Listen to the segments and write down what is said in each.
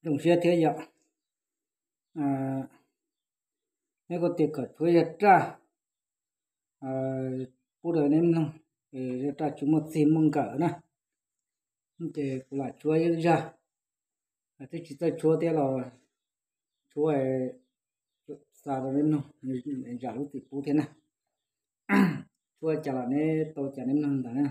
Zoo siab thiab yom. Neb kuj tias kom tshuab zaj raj pub rau neb mloog, zaj raj tsis muaj txij muaj nkawm na. Ces kuv lam tshuab ib zaj, twb tsis txawj tshuab thiab los tshuab xa rau neb mloog, zam lub txim pub thiab na. Tshuab cas los neb tau cas neb mloog ntawd na.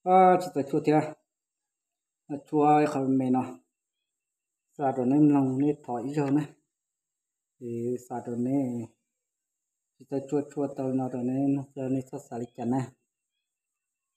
Tsis txawj tshuaj thiab, tshuaj qhov me no xa rau neb mloog neb thov ib zaug na. Ces xa rau neb, tsis txawj tshuaj, tshuaj tau no rau neb mloog, nej txhob xav li cas na.